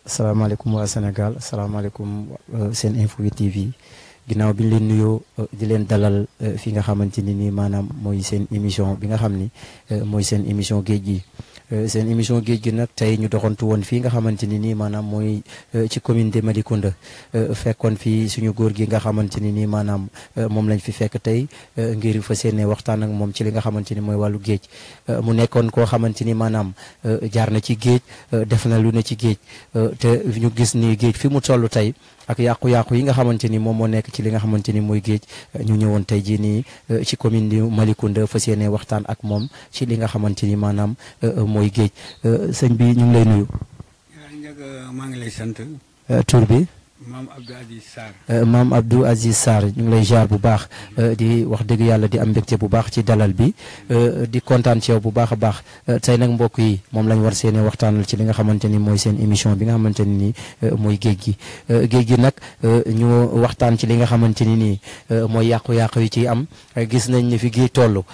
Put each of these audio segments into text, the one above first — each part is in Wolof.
salaamaaleykum waa Sénégal salaamaaleykum seen info TV ginnaaw bi ñu leen nuyoo di leen dalal fi nga xamante ni nii maanaam mooy seen émission bi nga xam ni mooy seen émission géej gi. seen émission géej gi nag tey ñu doxantu woon fii nga xamante ni nii maanaam mooy ci commune de Malicounda fekkoon fii suñu góor gi nga xamante ni nii maanaam moom lañ fi fekk tey ngir fas yéene waxtaan ak moom ci li nga xamante ni mooy wàllu géej mu nekkoon koo xamante ni maanaam jaar na ci géej def na lu ne ci géej te ñu gis ni géej fi mu toll tey ak yàqu-yàqu yi nga xamante ni moom moo nekk ci li nga xamante ni mooy géej ñu ñëwoon tey jii nii ci commune di Malicounda fas yéene waxtaan ak moom ci li nga xamante ni maanaam mooy géej sëñ bi ñu ngi lay nuyu. maa ngi lay sant. tur bi. maam Abdou Aziz Sarr. maam Abdou Aziz Sarr ñu ngi lay jaar bu baax di wax dëgg yàlla di am mbégte bu baax ci dalal bi di kontaan ci yow bu baax a baax tey nag mbokk yi moom lañ war seene waxtaanal ci li nga xamante ni mooy seen émission bi nga xamante ni nii mooy géej gi géej gi nag ñu waxtaan ci li nga xamante ni nii mooy yàqu-yàqu yi ciy am gis nañ ni fi géej toll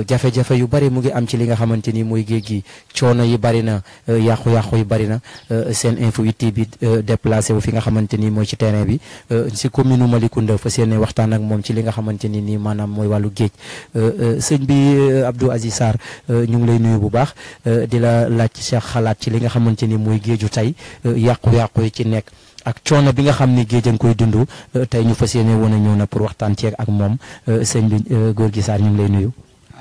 jafe-jafe yu bari mu ngi am ci li nga xamante ni mooy géej gi coono yi bari na yàqu-yàqu yi bari na seen info TV bi déplacé wu fi nga xamante ni mooy ci terrain bi si commune Malicounda fa seen waxtaan ak moom ci li nga xamante ni nii maanaam mooy wàllu géej sëñ bi Abdou Aziz Sarr ñu ngi lay nuyu bu baax di la laaj sa xalaat ci li nga xamante ni mooy géeju tey yàqu-yàqu yi ci nekk ak coono bi nga xam ni géej a ngi koy dund tey ñu fas yéene woon a ñëw na pour waxtaan ci ak moom sëñ bi góor gi Sarr ñu ngi lay nuyu.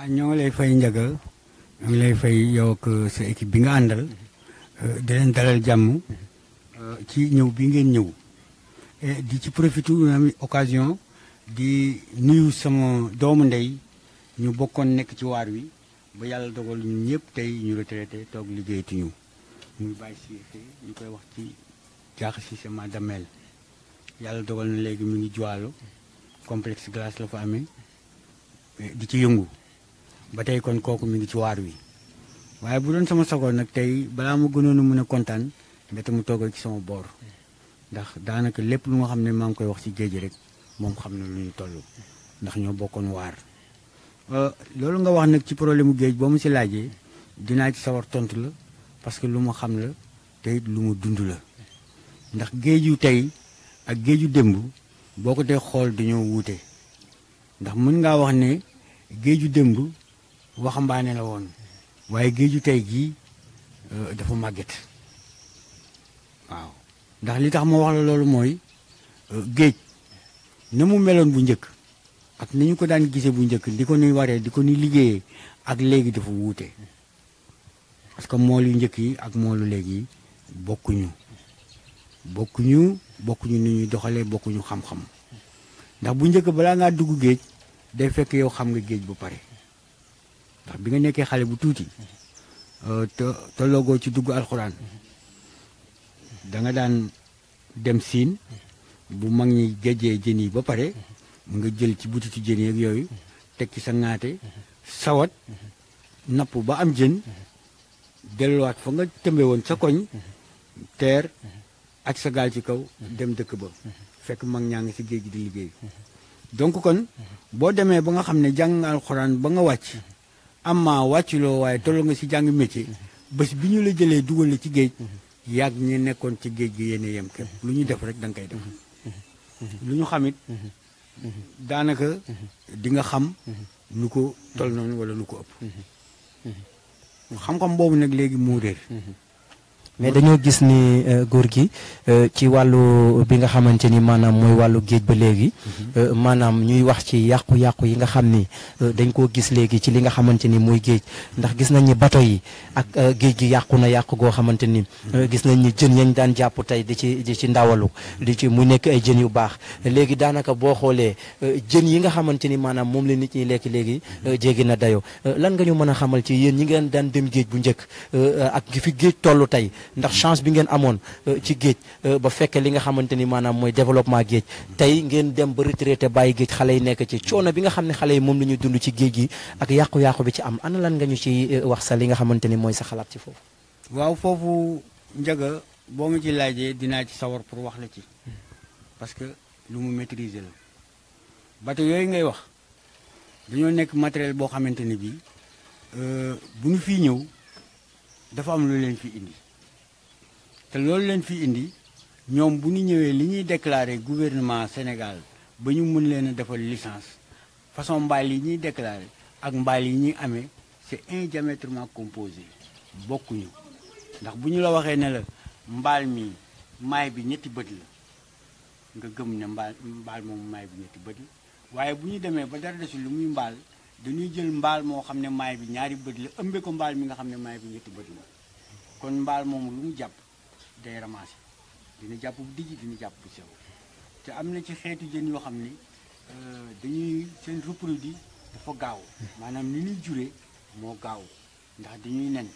ñoo ngi lay fay Ndiaga ñu ngi lay fay yow ak sa équipe bi nga àndal di leen dalal jàmm ci ñëw bi ngeen ñëw. di ci profité am occasion di nuyu sama doomu ndey ñu bokkoon nekk ci waar wi ba yàlla dogal ñun ñëpp tey ñu retraité toog liggéeyatuñu muy bàyyi si ñu koy wax ci jaax si sama dameel yàlla dogal na léegi mu ngi Joalo complexe glace la fa amee di ci yëngu ba tey kon kooku mi ngi ci waar wi waaye bu doon sama sagoon nag tey balaa ma gënoon a mën a kontaan mbete mu toogal ci sama boor ndax daanaka lépp lu nga xam ne maa ngi koy wax ci géej rek moom xam na lu ñu toll ndax ñoo bokkoon waar loolu nga wax nag ci problème mu géej boo mu si laajee dinaa ci sawar tontu la parce que lu ma xam la te it lu ma dund la ndax géeju tey ak géeju démb boo ko dee xool dañoo wuute ndax mën ngaa wax ne géeju démb waxambaane la woon waaye géeju tey gii dafa màgget waaw ndax li tax ma wax la loolu mooy géej na mu meloon bu njëkk ak ni ñu ko daan gisee bu njëkk di ko ni waree di ko ni liggéeyee ak léegi dafa wuute parce que mool yu njëkk yi ak moolu léegi yi bokkuñu ni ñuy doxalee bokkuñu xam-xam ndax bu njëkk balaa ngaa dugg géej day fekk yow xam nga géej bu pare ndax bi nga nekkee xale bu tuuti te loogoo ci dugg alxuraan da nga daan dem siin bu mag ñi géejee jën yi ba pare nga jël ci butitu jën yeeg yooyu teg ci sa ŋaate sawat napp ba am jën delluwaat fa nga tëmbe woon sa koñ teer ak sa gaal ci kaw dem dëkk ba fekk mag ñaa ngi si géej gi di liggéey donc kon boo demee ba nga xam ne jàng nga alxuraan ba nga wàcc amma wàcculoo waaye toll nga si jàng métier bés bi ñu la jëlee dugal la ci géej yàgg ñi nekkoon ci géej gi yéen yem képp lu ñu def rek da nga koy def lu ñu xamit daanaka di nga xam lu ko toll noonu wala lu ko ëpp xam-xam boobu nag léegi moo réer mais dañoo gis ni góor gi ci wàllu bi nga xamante ni maanaam mooy wàllu géej ba léegi maanaam ñuy wax ci yàqu-yàqu yi nga xam ni dañ koo gis léegi ci li nga xamante ni mooy géej ndax gis nañ ni bato yi ak géej gi yàqu na yàqu goo xamante ni gis nañ ni jën yañ daan jàpp tey di ci ndawalu mu nekk ay jën yu baax léegi daanaka boo xoolee jën yi nga xamante ni maanaam moom la nit ñi lekk léegi jéggi na dayo lan nga ñu mën a xamal ci yéen ñi ngeen daan dem géej bu njëkk ak fi géej toll tey ndax chance bi ngeen amoon ci géej ba fekkee li nga xamante ni maanaam mooy développement géej tey ngeen dem ba retraité bàyyi géej xale yi nekk ci coono bi nga xam ne xale yi moom la ñuy dund ci géej gi ak yàqu-yàqu bi ci am ana lan nga ñu ci wax sa li nga xamante ni mooy sa xalaat ci foofu. waaw foofu Ndiaga boo ma ci laajee dinaa ci sawar pour wax la ci parce que lu mu maîtriser la bateau yooyu ngay wax dañoo nekk matériel boo xamante ni bii bu ñu fii ñëw dafa am lu leen fi indi te loolu leen fi indi ñoom bu ñu ñëwee li ñuy déclarer gouvernement Sénégal ba ñu mën leen a defal licence façon mbaal yi ñuy déclarer ak mbaal yi ñuy amee c'est indiamétralement composé bokkuñu ndax bu ñu la waxee ne la mbaal mi maay bi ñetti bët la nga gëm ne mbaal moomu maay bi ñetti bët la waaye bu ñu demee ba dara desul lu muy mbaal dañuy jël mbaal moo xam ne maay bi ñaari bët la ëmbee ko mbaal mi nga xam ne maay bi ñetti bët la kon mbaal moomu lu mu jàpp day ramassé dina jàpp bu dijji dina jàpp bu sew te am na ci xeetu jën yoo xam ne dañuy seen reproduit dafa gaaw maanaam ni ñuy juree moo gaaw ndax dañuy nen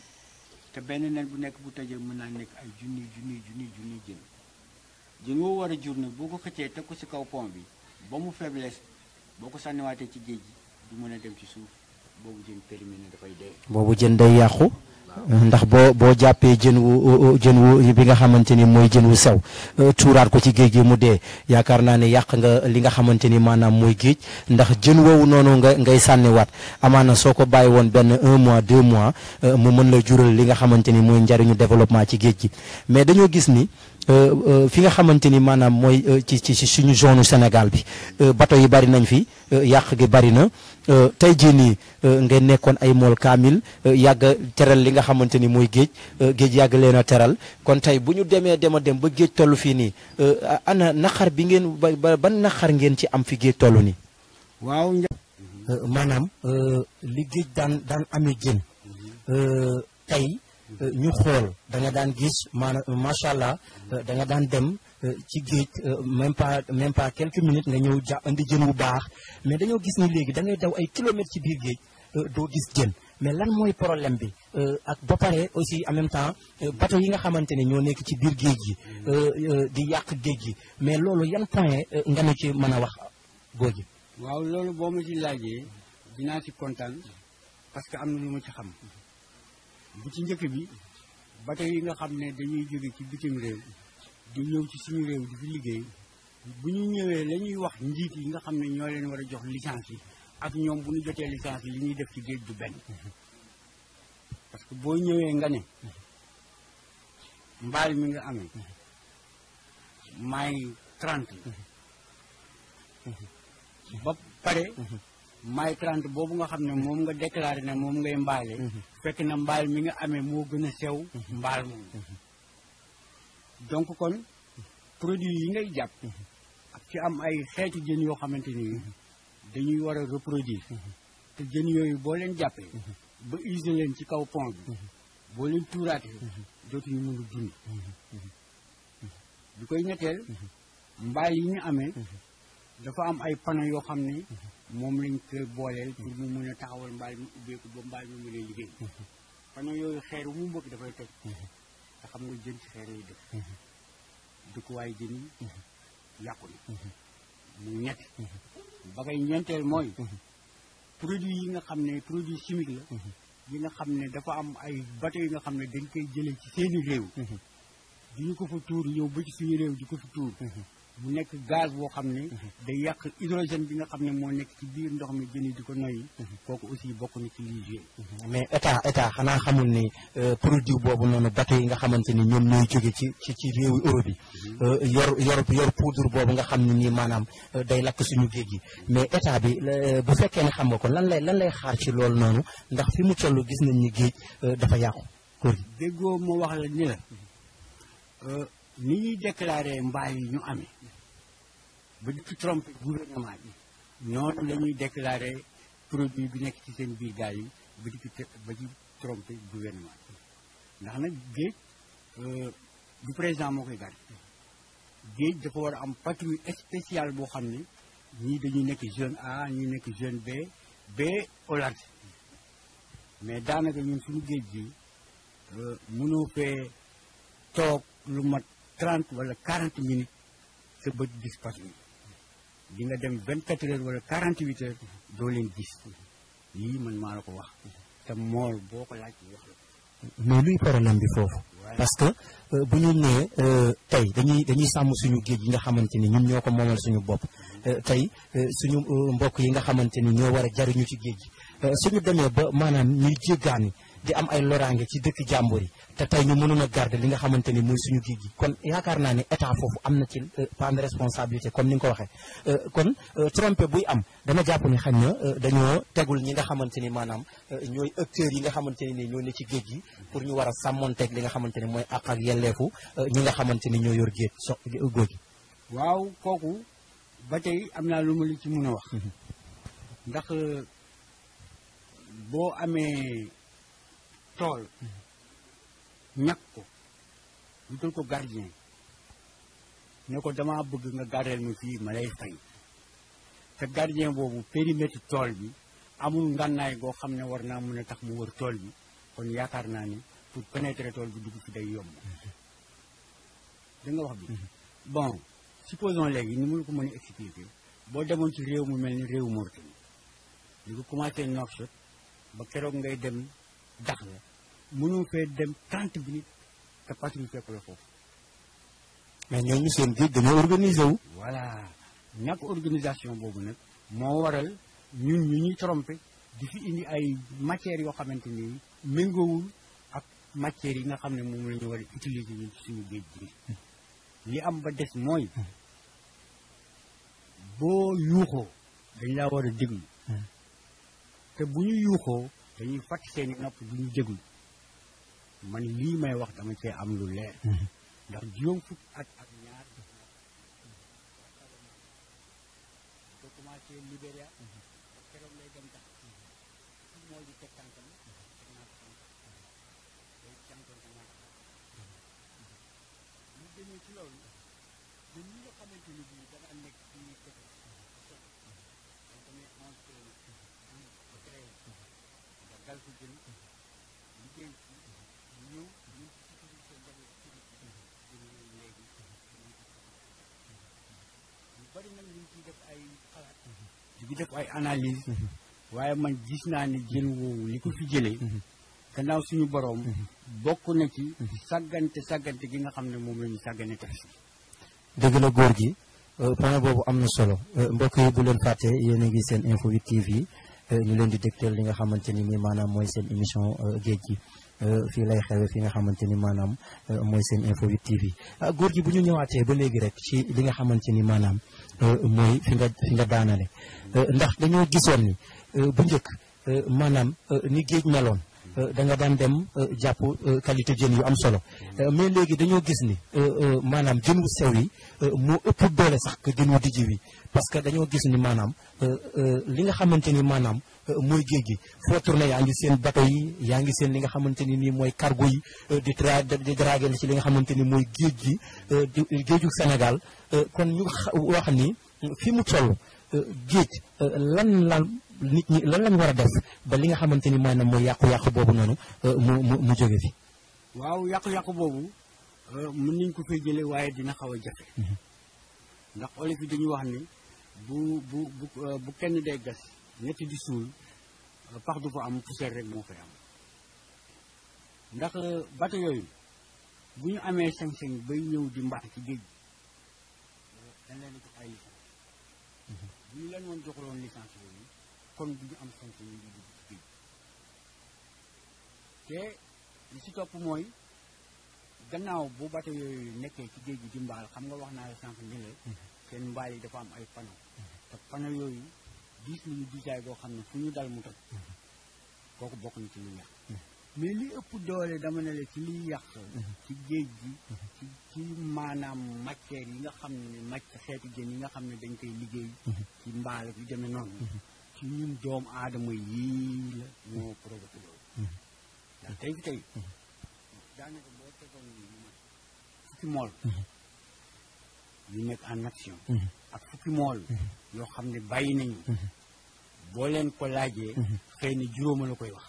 te benn nen bu nekk bu tëjee mën naa nekk ay junni jën woo war a jur nag boo ko xëccee teg ko ci kaw pont bi ba mu faiblesse boo ko sànniwaatee ci géej gi du mën a dem ci suuf boobu jën périmé na dafay dee. boobu jën day yàqu. ndax boo jàppee jën wu bi nga xamante ni mooy jën wu sew tuuraat ko ci géej gi mu dee yaakaar naa ne yàq nga li nga xamante ni maanaam mooy géej ndax jën woowu noonu ngay sànniwaat amaana soo ko bàyyi woon benn 1 mois 2 mois mu mën la jural li nga xamante ni mooy njariñu développement ci géej gi mais dañoo gis ni fi nga xamante ni maanaam mooy ci suñu zone Sénégal bi bateau yi bari nañ fi yàq gi bari na tey jii nii ngeen nekkoon ay mool kaamil yàgg teral li nga xamante ni mooy géej yàgg leen a teral kon tey bu ñu demee dem ba géej toll fii nii ana naqar bi ngeen ban naqar ngeen ci am fi géej toll nii. waaw. maanaam li géej daan amee jën tey ñu xool da nga daan gis maanaam macha allah da nga daan dem. ci géej même pas quelques minutes nga ñëw indi jën wu baax mais dañoo gis ni léegi da ngay daw ay kilomètres ci biir géej doo gis jën mais lan mooy problème bi ak ba pare aussi en même temps bateau yi nga xamante ne ñoo nekk ci biir géej gi di yàq géej gi mais loolu yan point nga ne ci mën a wax góor gi. waaw loolu boo ma ci laajee dinaa ci kontaan parce que am na lu ma ci xam bu ci njëkk bi bateau yi nga xam ne dañuy jóge ci bitim réew. di ñëw ci suñu réew di fi liggéey bu ñu ñëwee la ñuy wax njiit yi nga xam ne ñoo leen war a jox licence yi ak ñoom bu ñu jotee licence yi li ñuy def ci géej du benn parce que boo ñëwee nga ne mbaal mi nga amee maay 30 ba pare maay 30 boobu nga xam ne moom nga déclaré ne moom ngay mbaale fekk na mbaal mi nga amee moo gën a sew mbaal moom donc kon produit yi ngay jàpp ak ci am ay xeetu jën yoo xamante ni dañuy war a reproduire te jën yooyu boo leen jàppee ba usé leen ci kaw pont bi boo leen tuuraatee dootuñu mën a dund bi koy ñetteel mbaal yi ñu amee dafa am ay panneau yoo xam ne moom lañ koy booleel pour mu mën a taxawal mbaal mi ubbeeku ba mbaal mi mën a liggéey panneau yooyu xeer wu mu mbëkk dafay toj te xam nga jën ci xeer yi dëkk dëkkuwaay jën yi yàqu na mu ñett ba ngay ñeenteel mooy produit yi nga xam ne produit chimique la yi nga xam ne dafa am ay bateau yi nga xam ne dañ koy jëlee ci seeni réew di ñu ko fa tuur ñëw ba ci suñu réew di ko fi tuur mu nekk gaz boo xam ne day yàq hydrogène bi nga xam ne moo nekk ci biir ndox mi jën yi di ko noyyi kooku aussi bokk na ci liy joué mais état xanaa xamul ni produit boobu noonu bateau yi nga xamante ni ñoom ñooy jóge ci réewu Europe yi yor poudre boobu nga xam ne nii maanaam day lakk suñu géej gi mais état bi bu fekkee ne xam nga ko lan lay xaar ci loolu noonu ndax fi mu toll gis nañ ni géej dafa yàqu kóor gi déggoo moo wax la ni la ni ñuy déclaré mbaal yi ñu amee ba di ci trompé gouvernement bi noonu la ñuy déclaré produit bi nekk ci seen biir gaal yi ba ci trompé gouvernement bi ndax nag géej du président moo koy gàddu géej dafa war a am patrouille spéciale boo xam ne ñii dañuy nekk jeune A ñii nekk jeune B au large mais daanaka ñun suñu géej gi mënoo fee toog lu mat 30 wala 40 minutes sa bët gis patrouille di nga dem 24 heures wala 48 heures doo leen gis lii man maa la ko wax te mool boo ko laaj wax la. mais luy problème bi foofu. parce que bu ñu nee tey dañuy sàmm suñu géej yi nga xamante ni ñun ñoo ko moomal suñu bopp tey suñu mbokk yi nga xamante ni ñoo war a jariñu ci géej gi suñu demee ba maanaam ñuy jéggaani di am ay loraange ci dëkk jàmbur yi te tey ñu mënoon a garder li nga xamante ni muy suñu géej gi kon yaakaar naa ne état foofu am na ci part de responsabilité comme ni nga ko waxee kon trompé buy am dama jàpp ni xañ na dañoo tegul ñi nga xamante ni maanaam ñooy acteurs yi nga xamante ni ñoo ne ci géej gi pour ñu war a sàmmonteeg li nga xamante ni mooy àq ak yelleefu ñi nga xamante ni ñoo yor góor gi. waaw kooku ba tey am naa lu ma li ci mën a wax. ndax boo amee tool ñàkk ko wutal ko gardien ne ko dama bëgg nga gardeel ma fii ma lay fay te gardien boobu périmètre tool bi amul ngànnaay goo xam ne war naa mën a tax mu wër tool bi kon yaakaar naa ni pour pénétrer tool bi dugg fi day yomb da nga wax bi bon supposons léegi ni mu la ko mën a expliquer boo demoon ci réew mu mel ni réew Mauritanie li ko commencé Nouakchott ba keroog ngay dem Dakhla mënoo fee dem 30 minutes te patrouille fekk la foofu. mais ñooñu seen géej dañoo organisé wu. voilà ñàkk organisation boobu nag moo waral ñun ñu ñuy trompé di fi indi ay matières yoo xamante ni méngoowul ak matières yi nga xam ne moom la ñu war a utiliser ñun ci suñu géej gi. li am ba des mooy boo yuuxoo dañ laa war a déglu. te bu ñu yuuxoo dañuy fàtt seeni nopp du ñu déglu man lii may wax dama cee am lu leer ndax juróom fukk ak ñaar ko commencé Libéria keroog lay dem tax ci mool di teg tànkam teg naa ko tànk day jànkoonte naa ko ñu demee ci loolu ñun ñi nga xamante ni bii dana nekk ci tefes dal ko jël liggéey ci ñëw ñu ci seen njaboot ci léegi ñu bari nag ñu ngi ciy def ay xalaat di def ay analyse waaye man gis naa ne jën woowu li ko fi jëlee gannaaw suñu boroom bokk na ci sàggante gi nga xam ne moom la ñu sàggane tefes dëgg la góor gi point boobu am na solo mbokk yi bu leen fàtte yéen a ngi seen Info 8 TV ñu leen di dégtal li nga xamante ni maanaam mooy seen émission géej gi fii lay xewe fi nga xamante ni maanaam mooy seen Info 8 TV góor gi bu ñu ñëwaatee ba léegi rek ci li nga xamante ni maanaam mooy fi nga daanale ndax dañoo gisoon ni bu njëkk maanaam ni géej meloon da nga daan dem jàpp qualité jën yu am solo mais léegi dañoo gis ni maanaam jën wu sew yi moo ëpp doole sax que jën wu dijj wi parce que dañoo gis ni maanaam li nga xamante ni maanaam mooy géej gi foo tourné yaa ngi seen bateau yi yaa ngi seen li nga xamante ni nii mooy cargo yi di draguer ci li nga xamante ni mooy géej gi géeju Sénégal kon ñu wax ni fi mu toll géej nit ñi lan lañ war a def ba li nga xamante ni maanaam mooy yàqu-yàqu boobu noonu mu jóge fi. waaw yàqu-yàqu boobu mën nañ ko fay jëlee waaye dina xaw a jafe. ndax olof yi dañuy wax ni bu kenn day gas ñetti di suul pax du fa am poussière rek moo fay am ndax bato yooyu bu ñu amee sañ-sañ bay ñëw di mbax ci géej dañ leen jox ay licence bu ñu leen woon joxaloon licence yooyu kon du ñu am sañ-sañ yi di dugg ci géej te li ci topp mooy gannaaw bu bato yooyu nekkee ci géej gi di mbaal xam nga wax naa la sànq ni la seen mbaal yi dafa am ay panneau te panneau yooyu diis nañu diisaay boo xam ne fu ñu dal mu toj kooku bokk na ci lu yàq mais li ëpp doole dama ne la ci liy yàq ci géej gi ci maanaam matière yi nga xam ne xeetu jën yi nga xam ne dañ koy liggéey ci mbaal ak yu demee noonu ci ñun doomu aadama yii la ñoo provoqué loolu ndax tey fi tey daanaka boo tegoon fukki mool yu nekk en action ak fukki mool yoo xam ne bàyyi nañu boo leen ko laajee xëy na juróoma la koy wax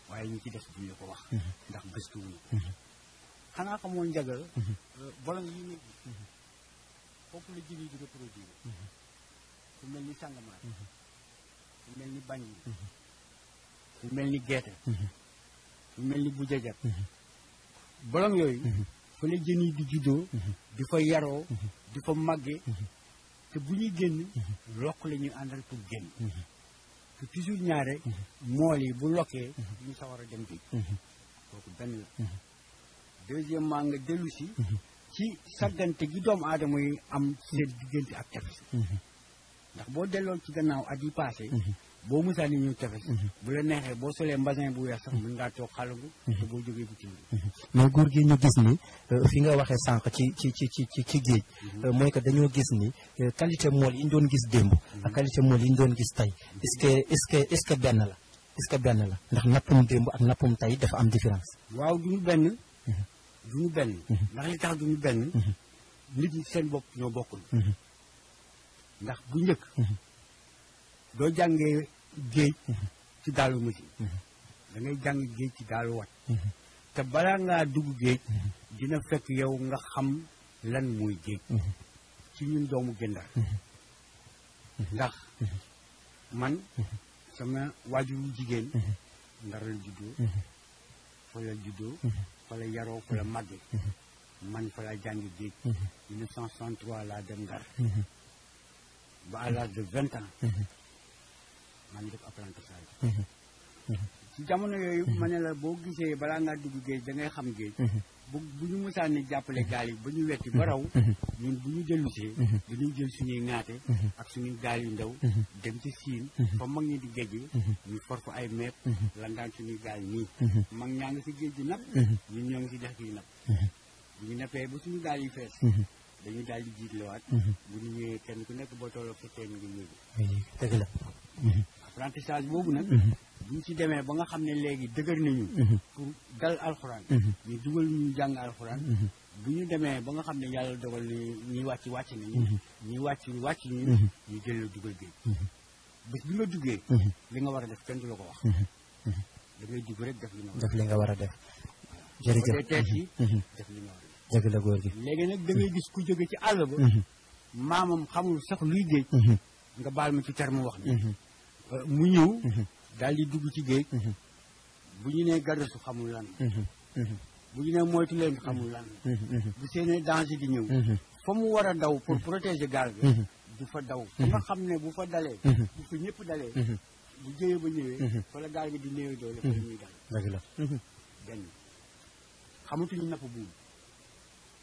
waaye ñu ci des duñ la ko wax ndax gëstuwuñu xanaa xamoo njagal bolong yi nekk foofu la jën yi di reproduire fu mel ni Sàngamaar fu mel ni Banjul fu mel ni Geete fu mel ni Bujajak bolong yooyu fa la jën yi di juddoo di fa yaroo di fa màggee te bu ñuy génn lokk la ñuy àndal pour génn que toujours ñaare mool yi bu lokkee ñu sawar a dem géej kooku benn la deuxièmement nga dellu si ci saggante gi doomu aadama yi am seen diggante ak tefes ndax boo delloon ci gannaaw at yi passé boo musaa ni ñu tefes bu la neexee boo solee mbasin bu weex sax mën ngaa toog xalangu te boo jógee bitim mais góor gi ñu gis ni fi nga waxee sànq ci géej mooy que dañoo gis ni qualité mool yi ñu doon gis démb ak qualité mool yi ñu doon gis tey est-ce que benn la est-ce que benn la ndax nappum démb ak nappum tey dafa am différence waaw duñu benn ndax li tax duñu benn nit ñi seen bopp ñoo bokkul ndax bu njëkk doo jàngee géej ci daalu machine da ngay jàng géej ci daalu wat te balaa ngaa dugg géej dina fekk yow nga xam lan mooy géej ci ñun doomu Gendar ndax man sama waajuru jigéen Ndar la juddoo fa la juddoo fa la yaroo fa la màgge man fa la jàngi géej 1963 laa dem Ndar ba à l'âge de 20 ans maa ngi def apprentissage ci jamono yooyu ma ne la boo gisee balaa ngaa dugg géej da ngay xam géej bu ñu mësaan ne jàppale gaal yi ba ñu wetti ba raw ñun bu ñu dellusee dañuy jël suñuy ŋaate ak suñuy gaal yu ndaw dem ci siin fa mag ñi di géej ñu for fa ay meeb lan daan suñuy gaal nii mag ñaa ngi si géej gi napp ñun ñoo ngi si dex gi napp bu ñu nappee ba suñu gaal yi fees dañuy daal di jiitlewaat bu ñu ñëwee kenn ku nekk boo tolloo sa teen ngi yéegi dëgg la apprentissage boobu nag bu ñu ci demee ba nga xam ne léegi dëgër nañu pour dal alxuraan ñu dugal ñu jàng alxuraan bu ñu demee ba nga xam ne yàlla dogal ni ñuy wàcc nañu ñuy wàcc ñu ñu jël la dugal géej bés bi nga duggee li nga war a def kenn du la ko wax da ngay dugg rek def li nga war a def jërëjëf tees yi def li nga war a def dëgg la góor gi léegi nag da ngay gis ku jóge ci àll ba maamam xamul sax luy géej nga baal ma ci terme wax bi mu ñëw daal di dugg ci géej bu ñu nee gàddasu xamul lan bu ñu nee moytu leen xamul lan bu seenee danger di ñëw fa mu war a daw pour protéger gaal bi du fa daw fa nga xam ne bu fa dalee bu fa ñëpp dalee bu jëyee ba ñëwee fa la gaal gi di néew doole fa la ñuy dal dëgg la benn xamatuñu napp buum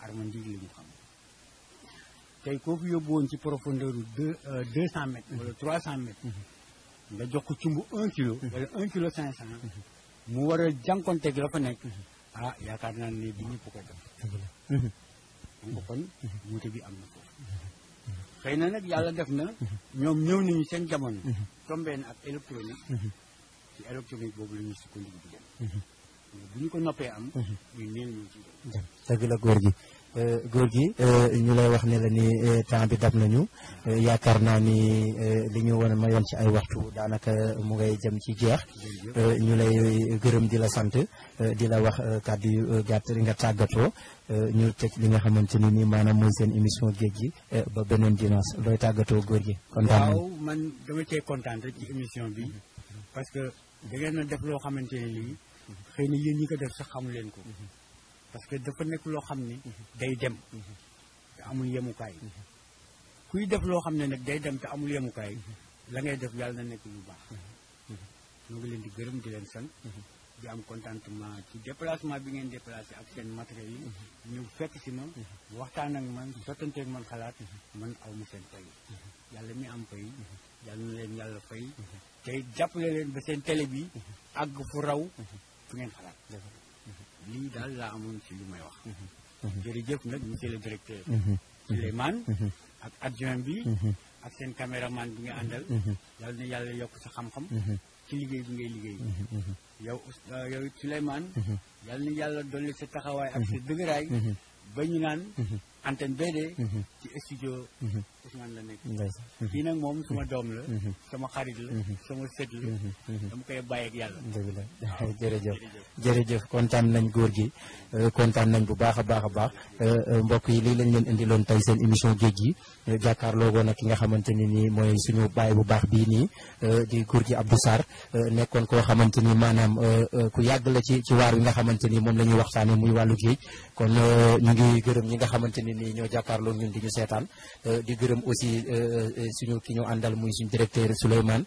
arma ndig la ñu xam tey kooku yóbbu woon ci profondeur u 200 mètres wala 300 mètres nga jox ko cumb 1 kilo wala 1 kilo 500 mu war a jànkonteeg la fa nekk yaakaar naa ne bi ñëpp ko def donc kon wuute bi am na foofu xëy na nag yàlla def na ñoom ñëw nañu seen jamono tombé na ak électronique ci électronique boobu la ñuy sukkandiku di dem bu ñu ko noppee am ñu neen ñu ci dem dëgg la góor gi ñu lay wax ne la ni temps bi dab nañu yaakaar naa ni li ñu woon mayoon ci ay waxtu daanaka mu ngay jëm ci jeex ñu lay gërëm di la sant di la wax kàddu yu gàtt li nga tàggatoo ñu tëj li nga xamante ni nii maanaam mooy seen émission géej gi ba beneen dimanche looy tàggatoo góor gi. kontaan waaw man dama cee kontaan rek ci émission bi parce que da ngeen a def loo xamante ne lii xëy na yéen ñi ko def sax xamu leen ko. parce que dafa nekk loo xam ne day dem te amul yemukaay kuy def loo xam ne nag day dem te amul yemukaay la ngay def yàlla na nekk lu baax ñoo ngi leen di gërëm di leen sant di am contentement ci déplacement bi ngeen déplacé ak seen matériel yi ñu fekk si ma waxtaan ak man sottanteeg man xalaat man aw ma seen fay yàlla mi am fay yàlla na leen yàlla fay te jàppale leen ba seen télé bi àgg fu raw fu ngeen xalaat lii daal laa amoon ci lu may wax jërëjëf nag monsieur le directeur Souleymane ak adjoint bi ak seen caméraman bi nga àndal yàlla na yàlla yokk sa xam-xam ci liggéey bi ngay liggéey yow it Souleymane yàlla na yàlla dolli sa taxawaay ak sa dëgëraay ba ñu naan antenne BD ci studio Ousmane la nekk kii nag moom suma doom la sama xarit la sama sët la dama koy bàyyi ak yàlla dëgg la jërëjëf kontaan nañ góor gi kontaan nañ bu baax a baax mbokk yi lii lañ leen indiloon tey seen émission géej gi jàkkaarloo woon ak ki nga xamante ni nii mooy suñu baay bu baax bii nii di góor gi Abdou Sarr nekkoon koo xamante ni maanaam ku yàgg la ci waar wi nga xamante ni moom la ñuy waxtaane muy wàllu géej kon ñu ngi gërëm ñi nga xamante ni nii ñoo jàkkaarloo ñun di ñu seetaan di gërëm aussi suñu ki ñu àndal muy suñu directeur Souleymane